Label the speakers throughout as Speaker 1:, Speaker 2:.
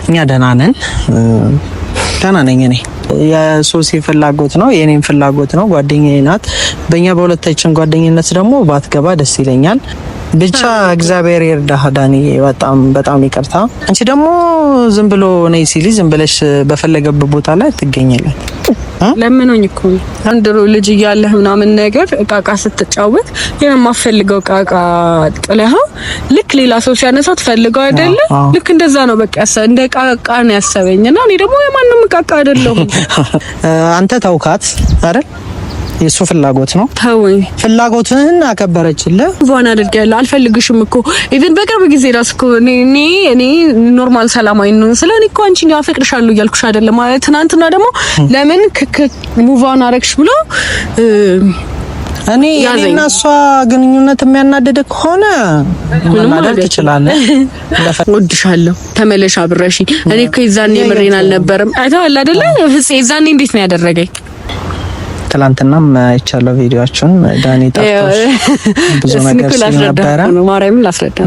Speaker 1: እኛ ደህና ነን፣ ደህና ነኝ እኔ። የሶሲ ፍላጎት ነው የኔም ፍላጎት ነው። ጓደኛዬ ናት። በእኛ በሁለታችን ጓደኝነት ደግሞ ባትገባ ደስ ይለኛል። ብቻ እግዚአብሔር ይርዳህ ዳኒ። በጣም በጣም ይቅርታ። አንቺ ደግሞ ዝም ብሎ ነይ ሲል ዝም ብለሽ በፈለገበት ቦታ ላይ ትገኛለሽ።
Speaker 2: ለምኖኝ እኮ ነው። ድሮ ልጅ እያለህ ምናምን ነገር እቃ እቃ ስትጫወት የማፈልገው እቃ እቃ ጥለኸው ልክ ሌላ ሰው ሲያነሳው ትፈልገው አይደለ? ልክ እንደዛ ነው። በቃ እንደ እቃ እቃ ነው ያሰበኝ እና እኔ ደግሞ የማንም እቃ እቃ አይደለሁም።
Speaker 1: አንተ ተውካት አይደል? የሱ ፍላጎት ነው።
Speaker 2: ተወኝ።
Speaker 1: ፍላጎትህን አከበረችልህ።
Speaker 2: Move on አድርጌያለሁ። አልፈልግሽም እኮ even በቅርብ ጊዜ ራስ እኮ እኔ normal ሰላማዊ ነው ስለ እኔ እኮ አንቺን አፈቅርሻለሁ እያልኩሽ አይደለም ማለት። ትናንትና ደግሞ ለምን move on አረግሽ ብሎ
Speaker 1: እኔ እኔና እሷ ግንኙነት የሚያናድድ ከሆነ መናደድ ትችላለህ።
Speaker 2: እወድሻለሁ፣ ተመለሽ አብረሽኝ። እኔ እኮ የዛኔ ምሬን አልነበረም። አይተኸዋል አይደለ? ፍፄ የዛኔ እንዴት ነው ያደረገኝ?
Speaker 1: ትላንትናም አይቻለሁ ቪዲዮአችሁን። ዳኒ ጠፍቶሽ ብዙ ነገር ሲል ነበረ።
Speaker 2: ማርያምን ላስረዳ።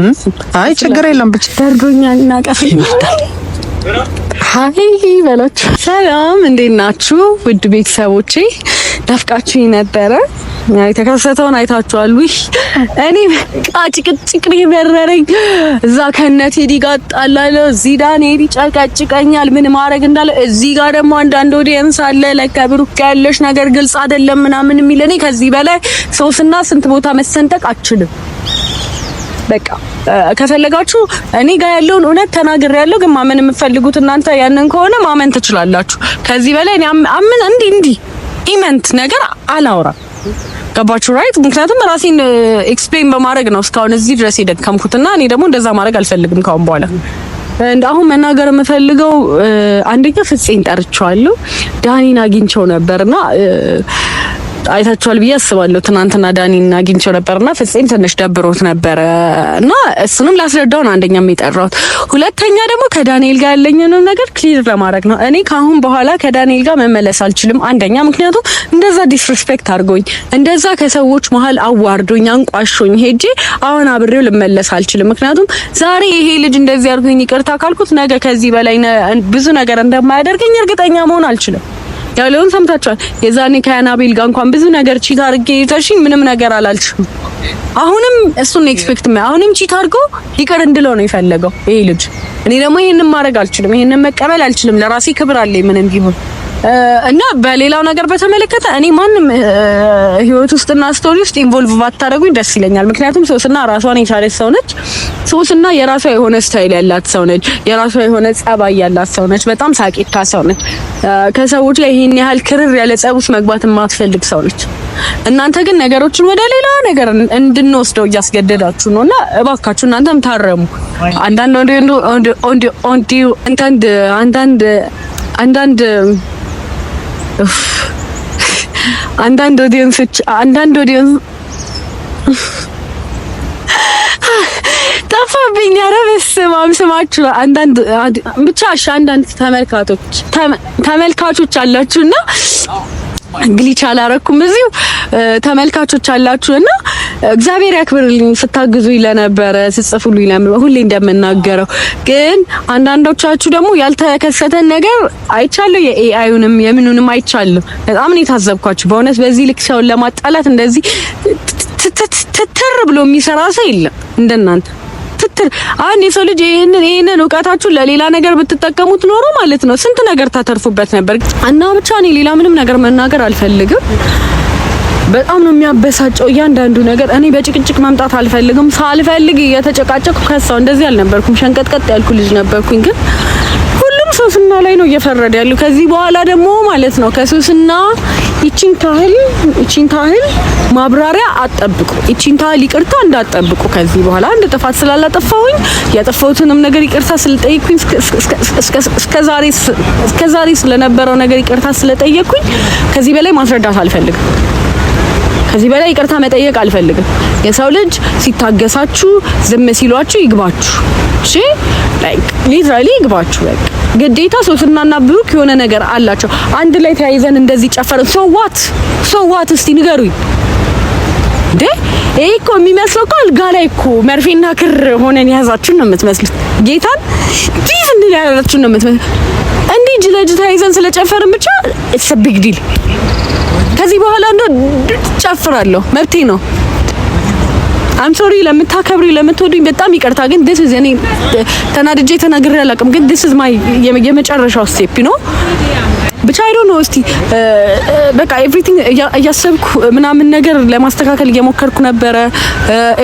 Speaker 1: አይ ችግር የለም ብቻ
Speaker 2: ደርጎኛል እና ቀፍ Hi በላችሁ። ሰላም እንዴት ናችሁ ውድ ቤተሰቦቼ? ናፍቃችሁኝ ነበረ። የተከሰተውን አይታችኋል። ውይ እኔ በቃ ጭቅጭቅ ነው የመረረኝ። እዛ ከነ ቴዲ ጋር እጣላለሁ፣ እዚህ ዳንኤል ይጨቀጭቀኛል ምን ማድረግ እንዳለ። እዚህ ጋር ደግሞ አንዳንድ audience አለ ለካ ብሩክ ያለሽ ነገር ግልጽ አይደለም ምናምን የሚል። እኔ ከዚህ በላይ ሶስና ስንት ቦታ መሰንጠቅ አልችልም። በቃ ከፈለጋችሁ እኔ ጋር ያለውን እውነት ተናግሬያለሁ። ግን ማመን የምትፈልጉት እናንተ ያንን ከሆነ ማመን ትችላላችሁ። ከዚህ በላይ እኔ አምን እንዲህ እንዲህ ኢመንት ነገር አላወራም። ገባችሁ right? ምክንያቱም ራሴን explain በማድረግ ነው እስካሁን እዚህ ድረስ የደከምኩትና እኔ ደግሞ እንደዛ ማድረግ አልፈልግም ካሁን በኋላ። እንደ አሁን መናገር የምፈልገው አንደኛ ፍፄን ጠርቼዋለሁ። ዳኒን አግኝቼው ነበርና አይታችኋል ብዬ አስባለሁ። ትናንትና ዳኒን አግኝቼው ነበርና ፍፄም ትንሽ ደብሮት ነበረ እና እሱንም ላስረዳው ነው አንደኛም የጠራሁት። ሁለተኛ ደግሞ ከዳንኤል ጋር ያለኝን ነገር clear ለማድረግ ነው። እኔ ከአሁን በኋላ ከዳንኤል ጋር መመለስ አልችልም። አንደኛ ምክንያቱም እንደዛ disrespect አድርጎኝ እንደዛ ከሰዎች መሀል አዋርዶኝ አንቋሾኝ ሄጄ አሁን አብሬው ልመለስ አልችልም። ምክንያቱም ዛሬ ይሄ ልጅ እንደዚህ አድርጎኝ ይቅርታ ካልኩት ነገ ከዚህ በላይ ብዙ ነገር እንደማያደርገኝ እርግጠኛ መሆን አልችልም። ያለውን ሰምታችኋል። የዛኔ ከያናቤል ጋር እንኳን ብዙ ነገር cheat አድርጌ ይዘሽኝ ምንም ነገር አላልሽም። አሁንም እሱን expect አሁንም cheat አድርጎ ይቅር እንድለው ነው የፈለገው ይሄ ልጅ። እኔ ደግሞ ይሄንን ማድረግ አልችልም፣ ይሄንን መቀበል አልችልም። ለራሴ ክብር አለኝ ምንም ቢሆን እና በሌላው ነገር በተመለከተ እኔ ማንም ህይወት ውስጥና story ውስጥ involve ባታደርጉኝ ደስ ይለኛል። ምክንያቱም ሶስና ራሷን የቻለች ሰው ነች። ሶስና የራሷ የሆነ style ያላት ሰው ነች። የራሷ የሆነ ጸባይ ያላት ሰው ነች። በጣም ሳቂታ ሰው ነች። ከሰዎች ላይ ይሄን ያህል ክርር ያለ ጸብ ውስጥ መግባት የማትፈልግ ሰው ነች። እናንተ ግን ነገሮችን ወደ ሌላ ነገር እንድንወስደው እያስገደዳችሁ ነውና እባካችሁ እናንተም ታረሙ። አንዳንድ አንዳንድ አንዳንድ አንዳንድ አንዳንድ audience ኦች አንዳንድ audience ጠፋብኝ። ኧረ በስመ አብ ስማችሁ አንዳንድ ብቻ እሺ፣ አንዳንድ ተመልካቾች አላችሁና glitch አላረኩም። እዚሁ ተመልካቾች አላችሁ እና እግዚአብሔር ያክብርልኝ ስታግዙኝ ለነበረ ስጽፉልኝ ለነበረ ሁሌ እንደምናገረው። ግን አንዳንዶቻችሁ ደግሞ ያልተከሰተን ነገር አይቻለሁ። የ AI ዩንም የምኑንም አይቻለሁ። በጣም ነው የታዘብኳችሁ። በእውነት በዚህ ልክ ሰውን ለማጣላት እንደዚህ ትትር ብሎ የሚሰራ ሰው የለም እንደናንተ ትትር። አንድ የሰው ልጅ ይሄንን እውቀታችሁን ለሌላ ነገር ብትጠቀሙት ኖሮ ማለት ነው ስንት ነገር ታተርፉበት ነበር። እና ብቻ እኔ ሌላ ምንም ነገር መናገር አልፈልግም። በጣም ነው የሚያበሳጨው እያንዳንዱ ነገር። እኔ በጭቅጭቅ መምጣት አልፈልግም። ሳልፈልግ እየተጨቃጨቅኩ ከሳው እንደዚህ አልነበርኩም። ሸንቀጥቀጥ ያልኩ ልጅ ነበርኩኝ። ግን ሁሉም ሶስና ላይ ነው እየፈረደ ያለው። ከዚህ በኋላ ደግሞ ማለት ነው ከሶስና ይቺን ታህል ማብራሪያ አትጠብቁ። ይቺን ታህል ይቅርታ እንዳትጠብቁ። ከዚህ በኋላ አንድ ጥፋት ስላላጠፋሁኝ ያጠፋሁትንም ነገር ይቅርታ ስለጠየቅኩኝ እስከዛሬ ስለነበረው ነገር ይቅርታ ስለጠየቅኩኝ ከዚህ በላይ ማስረዳት አልፈልግም። ከዚህ በላይ ይቅርታ መጠየቅ አልፈልግም። የሰው ልጅ ሲታገሳችሁ ዝም ሲሏችሁ ይግባችሁ። እሺ like literally ይግባችሁ። በቃ ግዴታ ሶስናና ብሩክ የሆነ ነገር አላቸው። አንድ ላይ ተያይዘን እንደዚህ ጨፈርን። So what? So what? እስቲ ንገሩኝ። እንዴ ይሄ እኮ የሚመስለው እኮ አልጋ ላይ እኮ መርፌና ክር ሆነን የያዛችሁን ነው የምትመስሉት። ጌታን ዲፍ እንዲህ ያላችሁን ነው የምትመስሉት። እንዲህ እጅ ለእጅ ተያይዘን ስለጨፈርን ብቻ it's a big deal። ከዚህ በኋላ እንደው ጨፍራለሁ፣ መብቴ ነው። I'm sorry ለምታከብሪ ለምትወዱኝ በጣም ይቅርታ። ግን this is እኔ ተናድጄ ተናግሬ አላውቅም። ግን this is my የመጨረሻው step ነው። ብቻ I don't know። እስቲ በቃ everything እያሰብኩ ምናምን ነገር ለማስተካከል እየሞከርኩ ነበረ።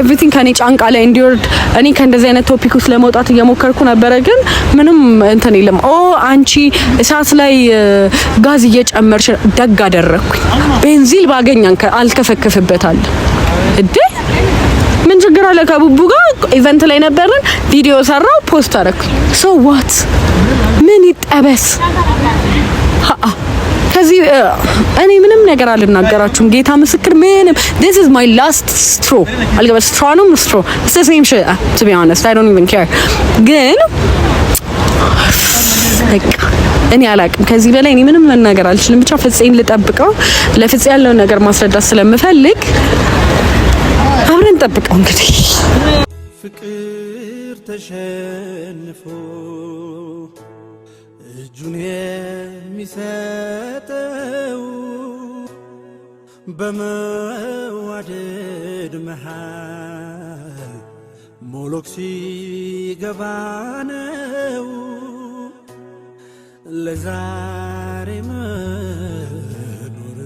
Speaker 2: Everything ከኔ ጫንቃ ላይ እንዲወርድ እኔ ከእንደዚህ አይነት topic ውስጥ ለመውጣት እየሞከርኩ ነበረ። ግን ምንም እንትን የለም። ኦ አንቺ እሳት ላይ ጋዝ እየጨመርሽ፣ ደግ አደረግኩኝ። ቤንዚል ባገኝ አልከፈከፍበታለሁ እንዴ፣ ምን ችግር አለ? ከቡቡ ጋር event ላይ ነበርን፣ ቪዲዮ ሰራው፣ post አደረኩኝ። So what? ምን ይጠበስ? ከዚህ እኔ ምንም ነገር አልናገራችሁም። ጌታ ምስክር ምንም። This is my last straw። አልገባ straw ነው straw, it's the same shit, to be honest. I don't even care። ግን በቃ እኔ አላቅም። ከዚህ በላይ እኔ ምንም መናገር አልችልም። ብቻ ፍፄን ልጠብቀው፣ ለፍፄ ያለውን ነገር ማስረዳት ስለምፈልግ አብረን ጠብቀው እንግዲህ።
Speaker 3: ፍቅር ተሸንፎ እጁን የሚሰጠው በመዋደድ መሃል ሞሎክ ሲገባ ነው። ለዛሬ መኖር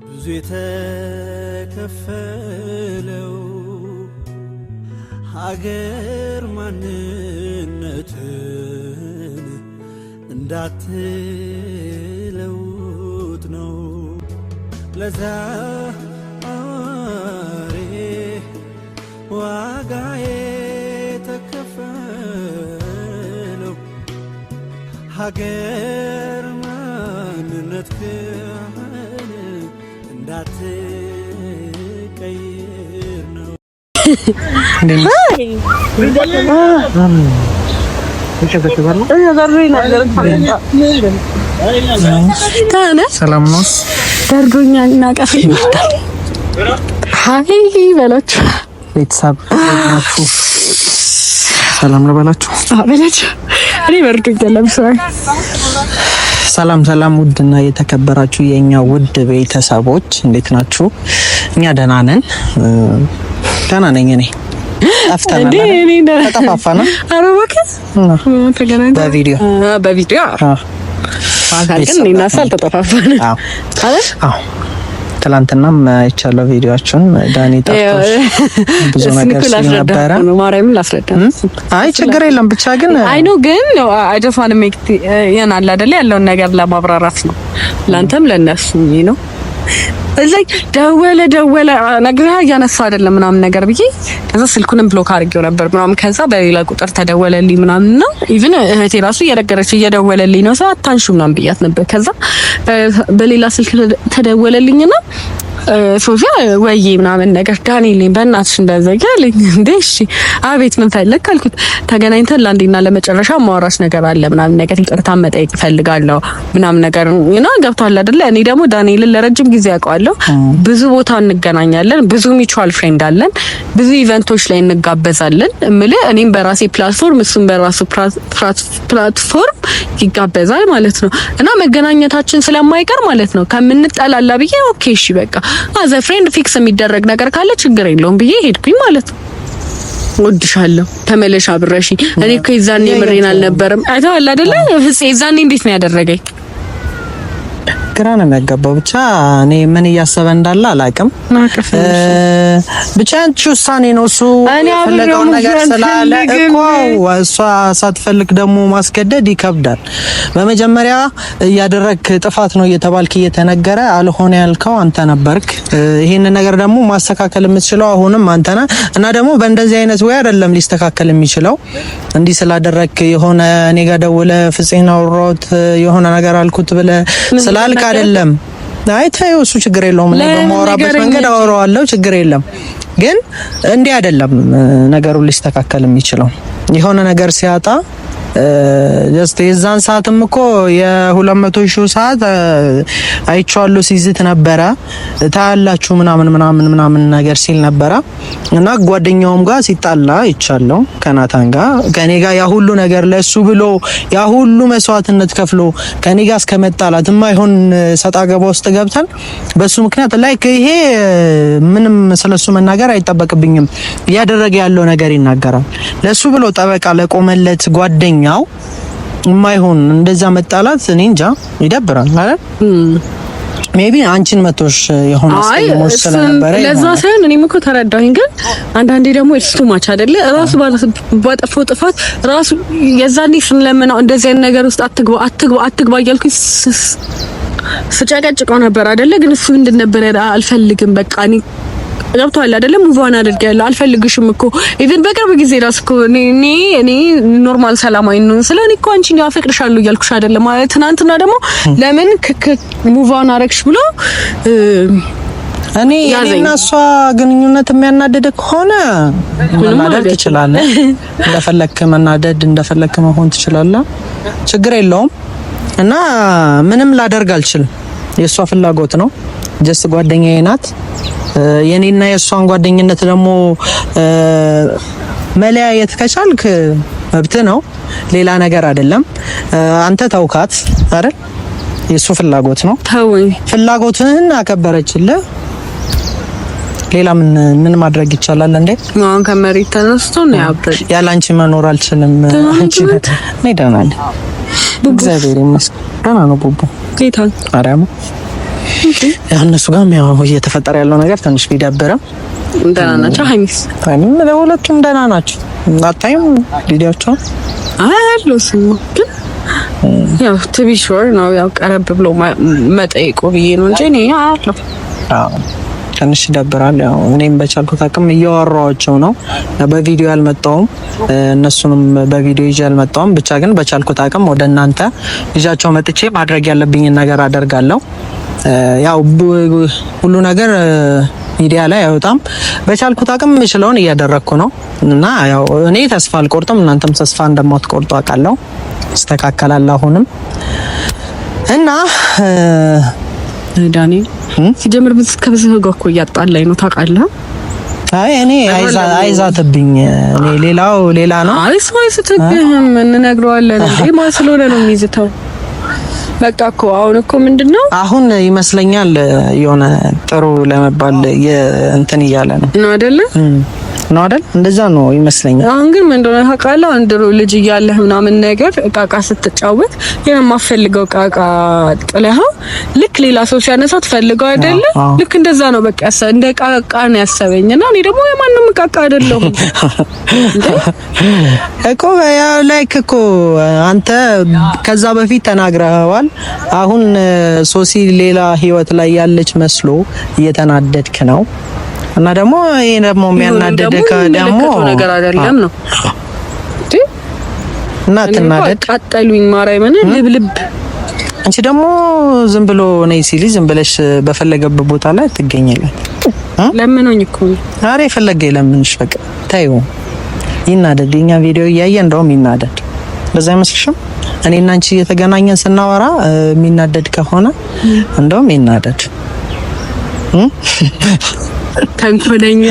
Speaker 3: ብዙ የተከፈለው ሀገር ማንነትን እንዳትለውጥ ነው። ለዛሬ ዋጋ የተከፈለው ሀገር ማንነትህን እንዳትቀይር ነው።
Speaker 1: እንዴት ነሽ? ይቀዘቅዛል።
Speaker 2: ታነ
Speaker 1: ሰላም ነው?
Speaker 2: ደርጎኛል እና ቀፍ ይመጣል። Hi በላችሁ።
Speaker 1: ቤተሰብ ናችሁ? ሰላም ነው በላችሁ።
Speaker 2: በላችሁ። እኔ በርዶኛል። I'm sorry።
Speaker 1: ሰላም ሰላም፣ ውድና የተከበራችሁ የኛ ውድ ቤተሰቦች እንዴት ናችሁ? እኛ ደህና ነን። ደህና ነኝ እኔ። ጠፍተናል
Speaker 2: እንዴ
Speaker 1: አይደል?
Speaker 2: እኔ ደህና
Speaker 1: ተጠፋፋና
Speaker 2: ኧረ እባክህ ተገናኝተን
Speaker 1: በቪዲዮ።
Speaker 2: በቪዲዮ። በአካል ግን እኔና እሱ አልተጠፋፋንም አይደል?
Speaker 1: አዎ፣ ትላንትናም አይቻለሁ ቪዲዮአችሁን። ዳኒ ጠፍቶሽ ብዙ
Speaker 2: እሱን
Speaker 1: ነገር
Speaker 2: እኮ
Speaker 1: ሲል
Speaker 2: ላስረዳ
Speaker 1: ነበረ።
Speaker 2: እኮ ነው፣ ማርያምን ላስረዳ ነው።
Speaker 1: አይ ችግር የለም፣ ብቻ ግን
Speaker 2: I know ግን I just wanna make ያን አለ አይደለ ያለውን ነገር ለማብራራት ነው ላንተም ለነሱ ነው። እዛ ደወለ ደወለ ነግሬህ እያነሳ አይደለም ምናምን ነገር ብዬ ከዛ ስልኩንም block አድርጌው ነበር ምናምን። ከዛ በሌላ ቁጥር ተደወለልኝ ምናምን ነው። Even እህቴ ራሱ እየነገረች እየደወለልኝ ነው ሰው አታንሹ ምናምን ብያት ነበር። ከዛ በሌላ ስልክ ተደወለልኝና ሶፊያ ወይዬ ምናምን ነገር ዳንኤል ነኝ፣ በእናትሽ እንዳዘጊ አለኝ። እንዴ እሺ አቤት ምን ፈለግ አልኩት። ተገናኝተን ለአንዴና ለመጨረሻ ማውራሽ ነገር አለ ምናምን ነገር፣ ይቅርታ መጠየቅ እፈልጋለሁ ምናምን ነገር እና ገብቶሃል አይደለ? እኔ ደግሞ ዳንኤልን ለረጅም ጊዜ አውቀዋለሁ። ብዙ ቦታ እንገናኛለን፣ ብዙ mutual friend አለን፣ ብዙ event ኦች ላይ እንጋበዛለን። እምልህ እኔም በራሴ platform እሱም በራሱ platform ይጋበዛል ማለት ነው። እና መገናኘታችን ስለማይቀር ማለት ነው ከምንጠላላ ብዬ okay እሺ በቃ as a friend fix የሚደረግ ነገር ካለ ችግር የለውም ብዬ ሄድኩኝ ማለት ነው። ወድሻለሁ፣ ተመለሽ አብረሽ። እኔ እኮ የዛኔ ምሬን አልነበረም። አይተኸዋል አይደለ? ፍፄ የዛኔ እንዴት ነው ያደረገኝ?
Speaker 1: ግራ ነው የሚያጋባው። ብቻ እኔ ምን እያሰበ እንዳለ አላውቅም። ብቻ አንቺ ውሳኔ ነው፣ እሱ
Speaker 2: እኔ
Speaker 1: የፈለገውን
Speaker 2: አብሬው
Speaker 1: ነገር ስላለ
Speaker 2: አልፈልግም።
Speaker 1: እኮ እሷ ሳትፈልግ ደግሞ ማስገደድ ይከብዳል። በመጀመሪያ እያደረግክ ጥፋት ነው እየተባልክ እየተነገረ አልሆነ ያልከው አንተ ነበርክ። ይሄንን ነገር ደግሞ ማስተካከል የምትችለው አሁንም አንተ ነህ እና ደግሞ በእንደዚህ አይነት ወይ አይደለም ሊስተካከል የሚችለው። እንዲህ ስላደረግክ የሆነ እኔ ጋር ደውለህ ፍፄን አውራሁት የሆነ ነገር አልኩት ብለህ ስላልክ አይደለም። አይ ተይው፣ እሱ ችግር የለውም። እኔ
Speaker 2: ለምን
Speaker 1: በማወራበት
Speaker 2: ንገረኝ
Speaker 1: መንገድ
Speaker 2: እንጂ።
Speaker 1: አወራዋለሁ፣ ችግር የለም። ግን እንዲህ አይደለም ነገሩ ሊስተካከል የሚችለው። የሆነ ነገር ሲያጣ Just የዛን ሰዓትም እኮ የ200,000 ሰዓት አይቼዋለሁ ሲዝት ነበረ፣ ታያላችሁ ምናምን ምናምን ምናምን ነገር ሲል ነበረ። እና ጓደኛውም ጋር ሲጣላ አይቻለሁ፣ ከናታን ጋር፣ ከኔ ጋር ያ ሁሉ ነገር ለሱ ብሎ ያ ሁሉ መስዋዕትነት ከፍሎ ከኔ ጋር እስከመጣላት የማይሆን ሰጣ ገባ ውስጥ ገብተን በሱ ምክንያት like ይሄ ምንም ስለሱ መናገር አይጠበቅብኝም። እያደረገ ያለው ነገር ይናገራል። ለሱ ብሎ ጠበቃ ለቆመለት ጓደኛው የማይሆን እንደዛ መጣላት እኔ እንጃ ይደብራል አይደል? Maybe አንቺን መቶሽ የሆነ አስቀይሞሽ ስለነበረ
Speaker 2: ለዛ ሳይሆን እኔም እኮ ተረዳሁኝ። ግን አንዳንዴ ደግሞ it's too much አይደለ? ራሱ ባጠፋው ጥፋት ራሱ የዛኔ ስንለምነው እንደዚህ አይነት ነገር ውስጥ አትግባ አትግባ አትግባ እያልኩኝ ስጨቀጭቀው ነበር አይደለ? ግን እሱ ምንድን ነበር አልፈልግም፣ በቃ እኔ ገብቶሃል አይደለ? Move on አድርጌያለሁ፣ አልፈልግሽም እኮ። Even በቅርብ ጊዜ ራሱ እኮ እኔ normal ሰላማዊ ነው ስለ እኔ እኮ አንቺን አፈቅርሻለሁ እያልኩሽ አይደለም ማለት። ትናንትና ደግሞ ለምን move on አረግሽ ብሎ
Speaker 1: እኔ እኔና እሷ ግንኙነት የሚያናድድ ከሆነ መናደድ ትችላለህ። እንደፈለክ መናደድ እንደፈለክ መሆን ትችላለህ። ችግር የለውም። እና ምንም ላደርግ አልችልም። የእሷ ፍላጎት ነው። Just ጓደኛዬ ናት። የኔና የእሷን ጓደኝነት ደግሞ መለያየት ከቻልክ መብት ነው፣ ሌላ ነገር አይደለም። አንተ ተውካት አይደል? የእሱ ፍላጎት ነው።
Speaker 2: ተወኝ።
Speaker 1: ፍላጎትህን አከበረችልህ። ሌላ ምን ምን ማድረግ ይቻላል እንዴ?
Speaker 2: አሁን ከመሬት ተነስቶ ነው ያብረል።
Speaker 1: ያለ አንቺ መኖር አልችልም። አንቺ እኔ ደህና ነኝ፣ እግዚአብሔር ይመስገን ደህና ነው። ቡቡ
Speaker 2: ጌታ
Speaker 1: ማርያም ያው እነሱ ጋርም ያው እየተፈጠረ ያለው ነገር ትንሽ ቢደብርም
Speaker 2: ደህና ናቸው። ሀይሚስ?
Speaker 1: ሀይሚም ለሁለቱም ደህና ናቸው። አታይም ቪዲዮቸውን?
Speaker 2: አያለሁ ስማ፣ ግን ያው to be sure ነው፣ ያው ቀረብ ብሎ መጠየቁ ብዬ ነው እንጂ እኔ አያለሁ።
Speaker 1: አዎ ትንሽ ይደብራል። ያው እኔም በቻልኩት አቅም እያወራኋቸው ነው። በቪዲዮ ያልመጣውም እነሱንም በቪዲዮ ይዤ አልመጣውም። ብቻ ግን በቻልኩት አቅም ወደ እናንተ ይዣቸው መጥቼ ማድረግ ያለብኝን ነገር አደርጋለሁ። ያው ሁሉ ነገር ሚዲያ ላይ አይወጣም። በቻልኩት አቅም የምችለውን እያደረግኩ ነው እና ያው እኔ ተስፋ አልቆርጥም፣ እናንተም ተስፋ እንደማትቆርጡ አውቃለሁ። ይስተካከላል አሁንም እና
Speaker 2: ዳንኤል ሲጀምር ብዙ ከብዙ ጋር እኮ እያጣላኝ ነው ታውቃለህ።
Speaker 1: አይ እኔ አይዛትብኝ፣ እኔ ሌላው ሌላ ነው።
Speaker 2: አይ ሰው አይስትብህም፣ እንነግረዋለን እንዴ ማን ስለሆነ ነው የሚዝተው? በቃ እኮ አሁን እኮ ምንድነው
Speaker 1: አሁን ይመስለኛል የሆነ ጥሩ ለመባል እንትን እያለ ነው።
Speaker 2: ነው አይደለ?
Speaker 1: ነው አይደል? እንደዛ ነው ይመስለኛል።
Speaker 2: አሁን ግን ምን እንደሆነ ታውቃለህ? አሁን ድሮ ልጅ እያለህ ምናምን ነገር እቃ እቃ ስትጫወት የማፈልገው እቃ እቃ ጥለኸው ልክ ሌላ ሰው ሲያነሳው ትፈልገው አይደለ? ልክ እንደዛ ነው። በቃ እንደ እቃ እቃ ነው ያሰበኝ እና እኔ ደግሞ የማንም እቃ እቃ አይደለሁም።
Speaker 1: እኮ ያው like እኮ አንተ ከዛ በፊት ተናግረዋል። አሁን ሶሲ ሌላ ህይወት ላይ ያለች መስሎ እየተናደድክ ነው። እና ደግሞ ይሄ ደግሞ የሚያናደድህ ደግሞ
Speaker 2: ነገር አይደለም ነው
Speaker 1: እና ትናደድ
Speaker 2: ቃጠሉኝ ማርያምን ልብልብ።
Speaker 1: አንቺ ደግሞ ዝም ብሎ ነይ ሲል ዝም ብለሽ በፈለገበት ቦታ ላይ ትገኛለሽ።
Speaker 2: ለምኖኝ እኮ ነው።
Speaker 1: ኧረ የፈለገ ይለምንሽ፣ በቃ ተይው፣ ይናደድ። የኛ ቪዲዮ እያየ እንደውም ይናደድ። በዛ አይመስልሽም? እኔ እና አንቺ እየተገናኘን ስናወራ የሚናደድ ከሆነ እንደውም ይናደድ።
Speaker 2: ተንኮለኛ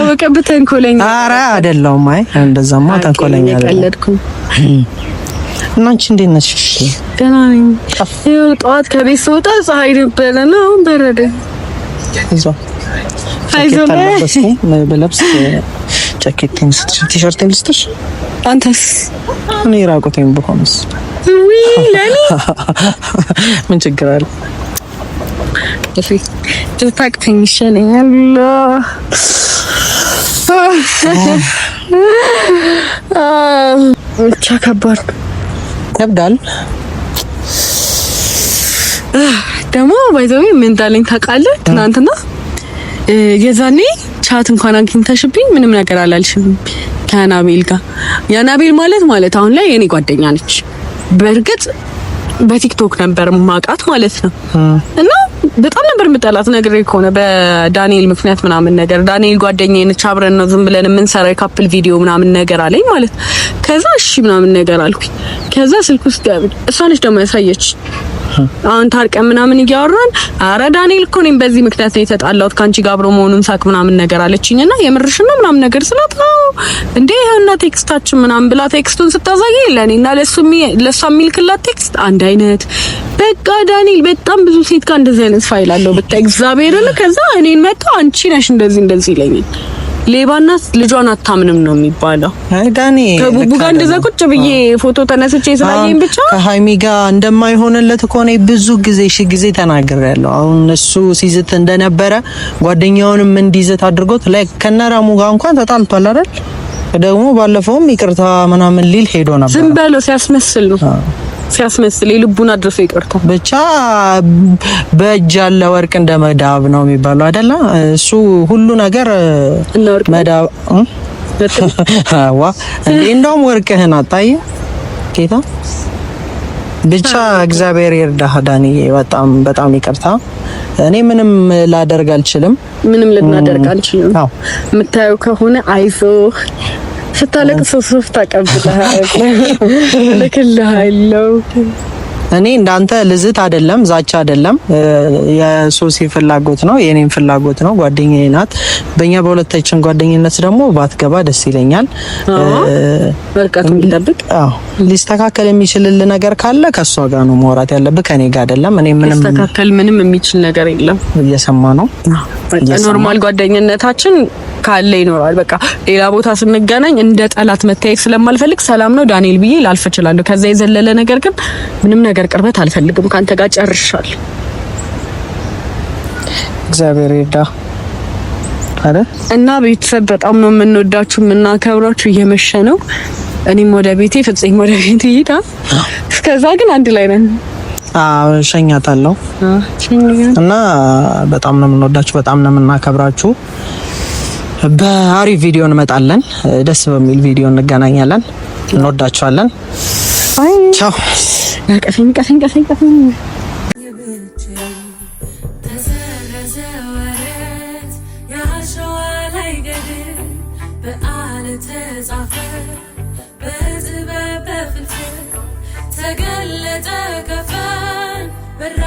Speaker 2: በቀብ ተንኮለኛ።
Speaker 1: ኧረ አይደለሁም። አይ እንደዛማ ተንኮለኛ
Speaker 2: አይደለም።
Speaker 1: እና አንቺ እንዴት ነሽ?
Speaker 2: ደህና ነኝ። ይኸው ጠዋት ከቤት ስወጣ ፀሐይ ነበረ እና አሁን በረደ።
Speaker 1: አይዞህ ብለብስ ጃኬቴን ስትሽ ቲሸርቴን ልስጥሽ።
Speaker 2: አንተስ?
Speaker 1: እኔ ራቁቴን ብሆንስ?
Speaker 2: ውይ ለኔ
Speaker 1: ምን ችግር አለ?
Speaker 2: ብታቅፈኝ ይሻለኛል። ብቻ ከባድ
Speaker 1: ይከብዳል።
Speaker 2: ደግሞ by the way ምን እንዳለኝ ታውቃለህ? ትናንትና የዛኔ chat እንኳን አግኝተሽብኝ ምንም ነገር አላልሽም ከአናቤል ጋር። የአናቤል ማለት አሁን ላይ የኔ ጓደኛ ነች። በእርግጥ በቲክቶክ ነበር ማቃት ማለት ነው። እና በጣም ነበር የምጠላት ነግሬ ከሆነ በዳንኤል ምክንያት ምናምን ነገር። ዳንኤል ጓደኛዬ ነች፣ አብረን ነው ዝም ብለን የምንሰራው የ couple ቪዲዮ ምናምን ነገር አለኝ ማለት። ከዛ እሺ ምናምን ነገር አልኩኝ። ከዛ ስልክ ውስጥ እሷ ነች ደግሞ ያሳየች። አሁን ታርቀን ምናምን እያወራን አረ ዳንኤል እኮ እኔም በዚህ ምክንያት ነው የተጣላሁት ካንቺ ጋር አብሮ መሆኑን ሳቅ ምናምን ነገር አለችኝና የምርሽን ነው ምናምን ነገር ስላት አዎ እንዴ ይኸውና text ኣችን ምናምን ብላ text ኡን ስታሳየኝ ለእኔና ለሷ የሚልክላት text አንድ አይነት። በቃ ዳንኤል በጣም ብዙ ሴት ጋር እንደዚህ አይነት ፋይል አለው ብታይ እግዚአብሔርን። ከዛ እኔን መጥቶ አንቺ ነሽ እንደዚህ እንደዚህ ይለኛል። ሌባና ልጇን አታምንም ነው የሚባለው።
Speaker 1: አይ ዳኒ
Speaker 2: ከቡቡ ጋር እንደዛ ቁጭ ብዬ ፎቶ ተነስቼ ስላየኝ ብቻ
Speaker 1: ከሀይሚ ጋር እንደማይሆንለት እኮ እኔ ብዙ ጊዜ ሺ ጊዜ ተናግሬያለሁ። አሁን እሱ ሲዝት እንደነበረ ጓደኛውንም እንዲዝት አድርጎት like ከነራሙ ጋር እንኳን ተጣልቷል አይደል? ደግሞ ባለፈውም ይቅርታ ምናምን ሊል ሄዶ ነበር።
Speaker 2: ዝም በለው ሲያስመስል ነው ሲያስመስል የልቡን አድርሶ ይቅርታ።
Speaker 1: ብቻ በእጅ ያለ ወርቅ እንደ መዳብ ነው የሚባለው አይደለ? እሱ ሁሉ ነገር መዳብ ዋ እንዴ! እንደውም ወርቅህን አጣየ ጌታ። ብቻ እግዚአብሔር ይርዳህ ዳንዬ። በጣም በጣም ይቅርታ። እኔ ምንም ላደርግ አልችልም።
Speaker 2: ምንም ልናደርግ አንችልም። የምታየው ከሆነ አይዞህ፣ ስታለቅስ ሶፍት አቀብልሃለሁ፣ እልክልሃለሁ።
Speaker 1: እኔ እንዳንተ ልዝት አይደለም፣ ዛቻ አይደለም። የሶሲ ፍላጎት ነው፣ የኔም ፍላጎት ነው። ጓደኛዬ ናት። በእኛ በሁለታችን ጓደኝነት ደግሞ ባትገባ ደስ ይለኛል።
Speaker 2: ርቀቱን ቢጠብቅ።
Speaker 1: አዎ፣ ሊስተካከል የሚችልል ነገር ካለ ከእሷ ጋር ነው ማውራት ያለብህ፣ ከኔ ጋር አይደለም። እኔ ምንም
Speaker 2: ሊስተካከል ምንም የሚችል ነገር የለም።
Speaker 1: እየሰማ ነው።
Speaker 2: Normal ጓደኝነታችን ካለ ይኖራል። በቃ ሌላ ቦታ ስንገናኝ እንደ ጠላት መታየት ስለማልፈልግ ሰላም ነው ዳንኤል ብዬ ላልፍ እችላለሁ። ከዛ የዘለለ ነገር ግን ምንም ነገር ቅርበት አልፈልግም። ካንተ ጋር ጨርሻለሁ።
Speaker 1: እግዚአብሔር ይርዳ አይደል?
Speaker 2: እና ቤተሰብ በጣም ነው የምንወዳችሁ የምናከብራችሁ። እየመሸ ነው። እኔም ወደ ቤቴ፣ ፍፄም ወደ ቤቴ ይሄዳ። እስከዛ ግን አንድ ላይ ነን።
Speaker 1: አዎ እሸኛታለሁ። እና በጣም ነው የምንወዳችሁ፣ በጣም ነው የምናከብራችሁ። በአሪፍ ቪዲዮ እንመጣለን። ደስ በሚል ቪዲዮ እንገናኛለን። እንወዳችኋለን። ቻው።
Speaker 2: ቀፈኝ ቀፈኝ ቀፈኝ ቀፈኝ።
Speaker 4: ተሰረዘ ወረት የአሸዋ ላይ ገድል በዓል ተጻፈ በጥበብ በፍልፍል ተገለጠ ከፈን በራ።